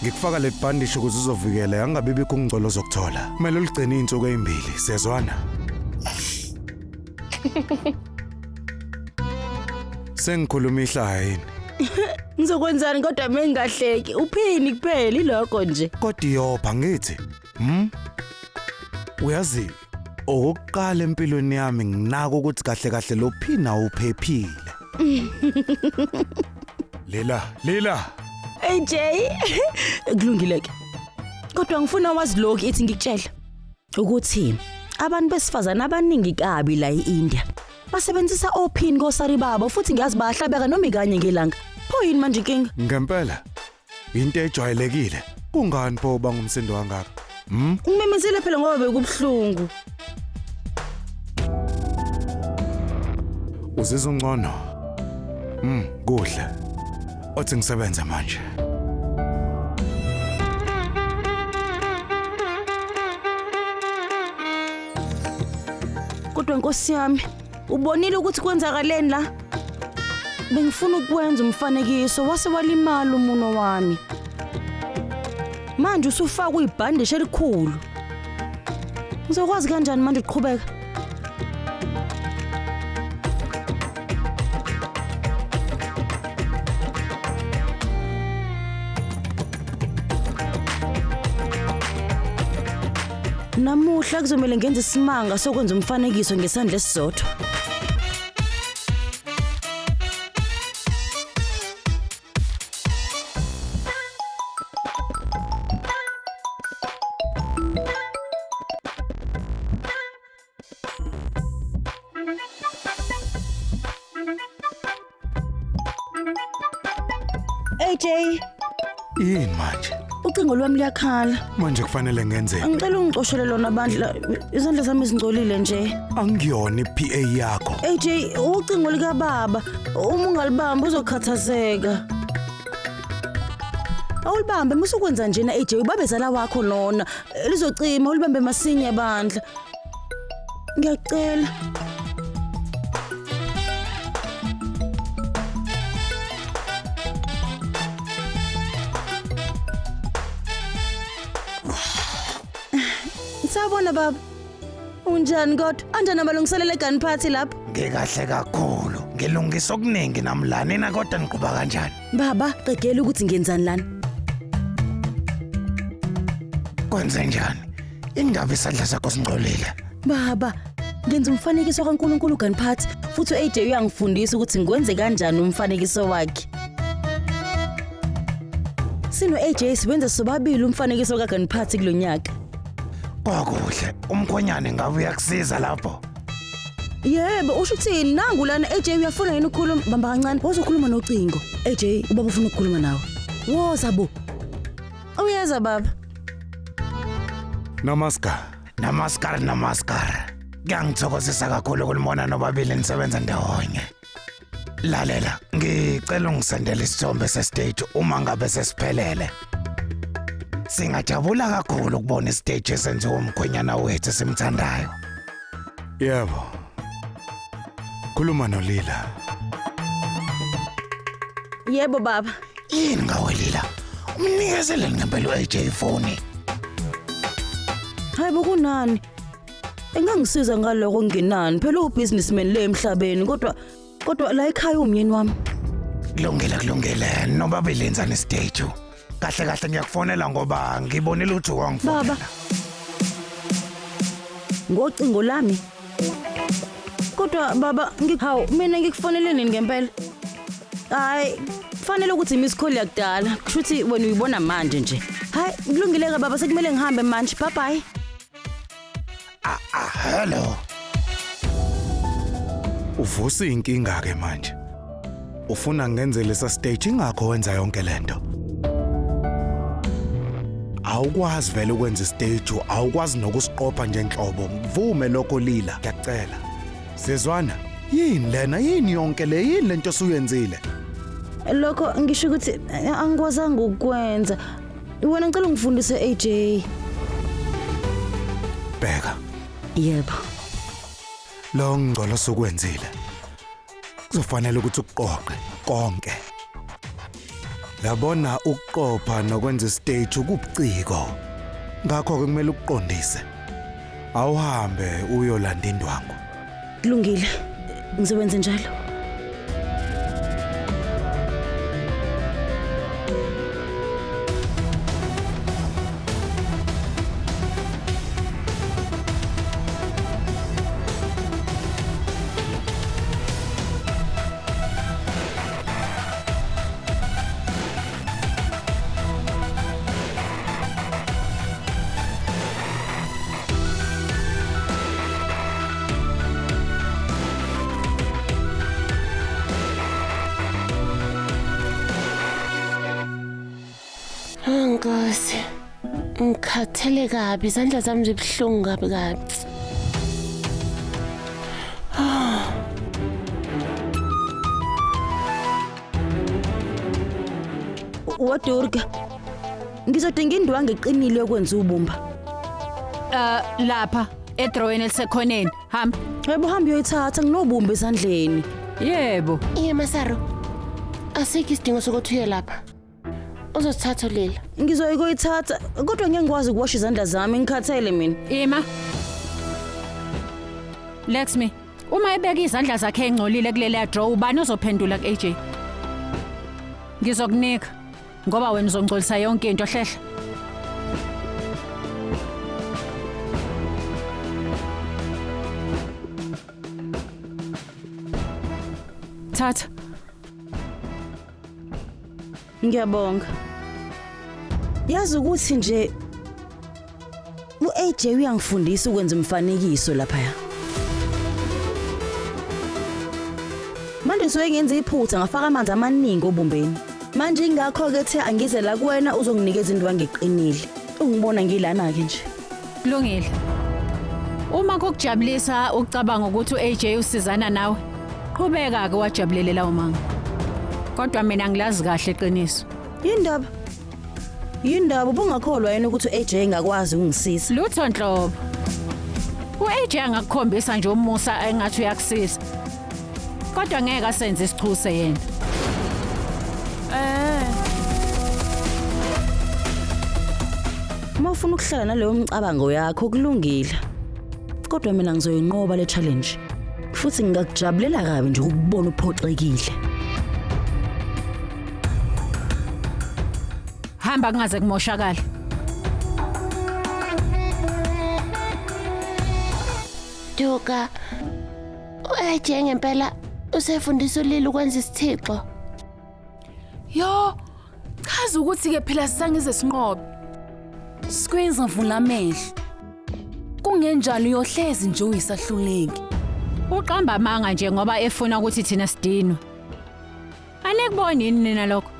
Ngikufaka le bhandishi ukuze uzovikeleka angabi bikho ungcolo ozokuthola. Kumele uligcine izinsuku ezimbili, siyezwana? Sengikhuluma ihlaya yini? Ngizokwenzani kodwa mengingahleki? Uphini kuphela ilokho nje. Kodwa iyopha ngithi. Uyazi okokuqala empilweni yami nginaka ukuthi kahle kahle lo phina uphephile. Lila, Lila. AJ, kulungile ke. Kodwa ngifuna wazi lokhu ithi ngikutshela ukuthi abantu besifazana abaningi kabi la eIndia basebenzisa ophini kosari babo futhi ngiyazi bayahlabeka noma ikanye ngelanga. Pho yini manje inkinga? Ngempela into ejwayelekile. Kungani pho uba ngumsindo kangaka? Ngimemezile phela ngoba bekubuhlungu. Uzizwa ungcono? Kuhle. Othi ngisebenze manje. Kodwa Nkosi yami, ubonile ukuthi kwenzakaleni la? Bengifuna ukwenza umfanekiso wase walimala umuno wami. Manje usufakwe ibhandishi elikhulu. Ngizokwazi kanjani manje ukuqhubeka? Namuhla kuzomele ngenze isimanga sokwenza umfanekiso ngesandla esisodwa. AJ, Yini manje? ucingo lwami luyakhala. Manje kufanele ngenzeni? Angicela ungicoshele lona bandla. Izandla zami zingcolile nje. Angiyona iPA yakho. AJ, ucingo likababa. Uma ungalibambi uzokhathazeka. Awulibambe musukwenza njena AJ, ubabezala wakho lona. Lizocima ulibambe masinya bandla. Ngiyacela. Sawubona baba. Unjani kodwa? Anjani amalungiselelo egun party lapho? Ngikahle kakhulu. Ngilungisa okuningi namla nina kodwa niqhuba kanjani? Baba, qedela ukuthi ngenzani lana. Kwenze njani? Indaba isandla sakho singcolile. Baba, ngenza umfanekiso kaNkulunkulu gun party futhi uAJ uyangifundisa ukuthi ngikwenze kanjani umfanekiso wakhe. Sino AJ siwenza sobabili umfanekiso kagun party kulonyaka. Kwakuhle. Umkhonyane ngabe uyakusiza lapho. Yebo, usho uthini? Nangu lana AJ uyafuna yini ukukhuluma? Bamba kancane, wozokhuluma nocingo. AJ, ubaba ufuna ukukhuluma nawe. Woza bo. Uyeza baba. Namaskar. Namaskar, namaskar. Kuyangithokozisa kakhulu ukunibona nobabili nisebenza ndawonye. Lalela, ngicela ungisendele isithombe sestage uma ngabe sesiphelele. Singajabula kakhulu ukubona istage esenziwe umkhwenyana wethu esimthandayo. Yebo. Khuluma noLila. Yebo baba. Yini ngawe Lila? Umnikezele ngempela uAJ ifoni. Hayibo kunani? Engangisiza ngaloko nginani? Phela ubusinessman le emhlabeni kodwa la ekhaya umyeni wami. Kulungile kulungile nobabili enzani stage. Kahle kahle ngiyakufonela ngoba ngibonile ukuthi wangifonela. Baba. Ngocingo lami. Kodwa baba hawu mina ngikufonele nini ngempela? Hayi kufanele ukuthi miss call yakudala. Kusho ukuthi wena uyibona manje nje. Hayi kulungile ke baba sekumele ngihambe manje. Bye bye. Hello. Uvusa inkinga ke manje. Ufuna ngenze lesa stage ingakho wenza yonke lento. Awukwazi vele ukwenza istage, awukwazi nokusiqopha nje enhlobo. Mvume lokho Lila, ngiyacela. Sizwana, yini lena? Yini yonke le? Yini lento osuyenzile? Lokho ngisho ukuthi angikwazanga ukukwenza. Wena ngicela ungifundise AJ. Bheka. Yebo. Lo ngcolo osukwenzile. Kuzofanele ukuthi ukuqoqe konke. Yabona ukuqopha nokwenza istage kubuciko. Ngakho ke kumele ukuqondise. Awuhambe uyolanda indwangu. Kulungile. Ngizokwenza njalo. Nkosi. Ngikhathele kabi, izandla zami zibuhlungu kabi kabi. Wadurga. Ngizodinga indwangu eqinile yokwenza ubumba. Lapha edroweni elisekhoneni. Hamba. Yebo hamba uyoyithatha nginobumba esandleni. Yebo. Iye Masaro. Asikho isidingo sokuthi uye lapha. Uzosithatha Lila. Ngizoyikoyithatha kodwa ngeke ngikwazi ukuwasha izandla zami ngikhathele mina. Ima. Lexmi, uma ebeka izandla zakhe engcolile kuleli draw ubani ozophendula kuAJ? Ngizokunika ngoba wena uzongcolisa yonke into hlehla. Thatha. Ngiyabonga. Yazi ukuthi nje uAJ uyangifundisa ukwenza umfanekiso lapha. Manje ngisuke ngenza iphutha ngafaka amanzi amaningi obumbeni. Manje ingakho ke the angize la kuwena uzonginikeza indwangu eqinile. Ungibona ngilana ke nje. Kulungile. Uma kukujabulisa ucabanga ukuthi uAJ usizana nawe, qhubeka ke wajabulele lawo manga. Kodwa mina ngilazi kahle iqiniso. Yindaba. Yindaba ubungakholwa yena ukuthi uAJ engakwazi ukungisiza. Lutho nhlobo. uAJ angakukhombisa nje umusa engathi uyakusiza. Kodwa ngeke asenze isichuse yena. Uma ufuna ukuhlala naleyo mcabango yakho kulungile. Kodwa mina ngizoyinqoba le challenge. Futhi ngingakujabulela kabi nje ukubona uphoxekile. Hamba kungaze kumoshakala. Duka. uAJ ngempela usefundisa uLila ukwenza isithixo. Yo, chaza ukuthi ke phela sisangize sinqobe. Sikwenza vula amehlo. Kungenjalo uyohlezi nje uyisahluleki. Uqamba amanga nje ngoba efuna ukuthi thina sidinwe. Anikuboni yini nina lokho?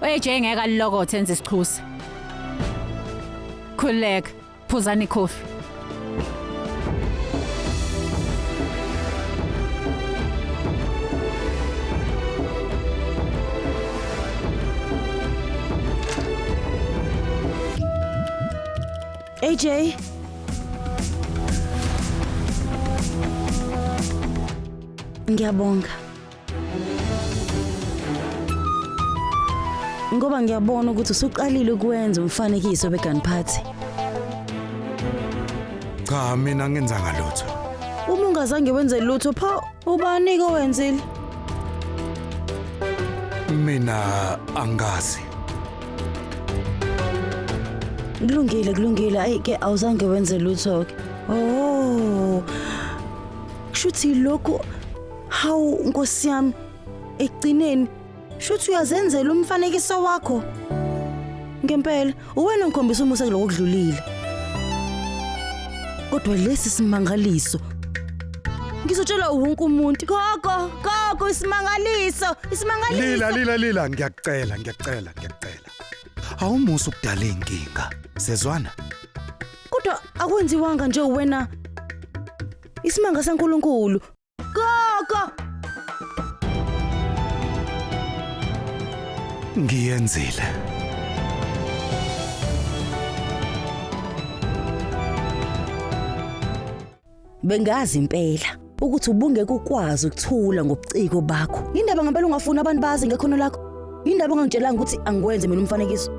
uAJ ngeke alilokothe enze isichuse. Khuleka, phuzani ikhofi. AJ. Ngiyabonga. Ngoba ngiyabona ukuthi usuqalile ukwenza umfanekiso weGun Party. Cha mina ngenzanga lutho. Uma ungazange wenze lutho pho ubani kowenzile? Mina angazi. Kulungile kulungile ayi ke awuzange wenze lutho ke. Oh. Kushuthi lokho hawu Nkosi yami ekugcineni shuthi uyazenzela umfanekiso wakho. Ngempela uwena ngikhombisa umusa kuloko kudlulile. Kodwa lesi simangaliso ngizotshela wonke umuntu. Gogo, gogo isimangaliso, isimangaliso. Lila lila lila ngiyakucela ngiyakucela ngiyakucela. Awumusa ukudala inkinga. Sezwana. Kodwa akwenziwanga nje wena. Isimanga saNkuluNkulu. Gogo! Ngiyenzile. Bengazi impela ukuthi ubungeke ukwazi ukuthula ngobuciko bakho. Indaba ngempela ungafuni abantu bazi ngekhono lakho. Indaba Indaba ongangitshelanga ukuthi angikwenze mina umfanekiso.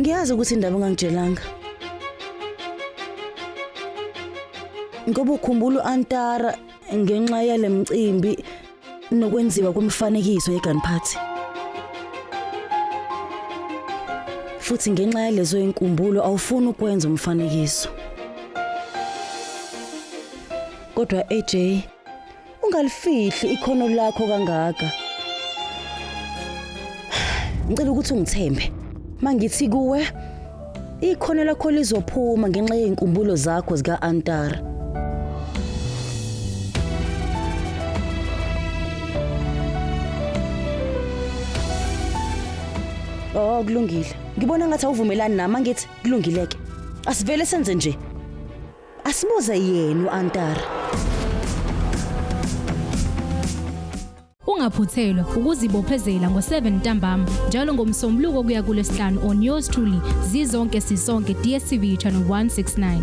Ngiyazi ukuthi indaba ongangitshelanga. Ngoba ukhumbula uAntara ngenxa yale mcimbi nokwenziwa kwemifanekiso yeGun Party. Futhi ngenxa yalezo inkumbulo awufuni ukwenza umfanekiso. Kodwa AJ ungalifihli ikhono lakho kangaka. Ngicela ukuthi ungithembe. Mangithi kuwe ikhono lakho lizophuma ngenxa yey'nkumbulo zakho zika-Antara. Oh kulungile. Ngibona ngathi awuvumelani nami angithi kulungile ke. Asivele senze nje. Asibuze yena uAntara. Ungaphuthelwa ukuzibophezela ngo-7 ntambama njalo ngoMsombuluko kuya kuLwesihlanu on yours truly Zizonke Sisonke DStv channel 169.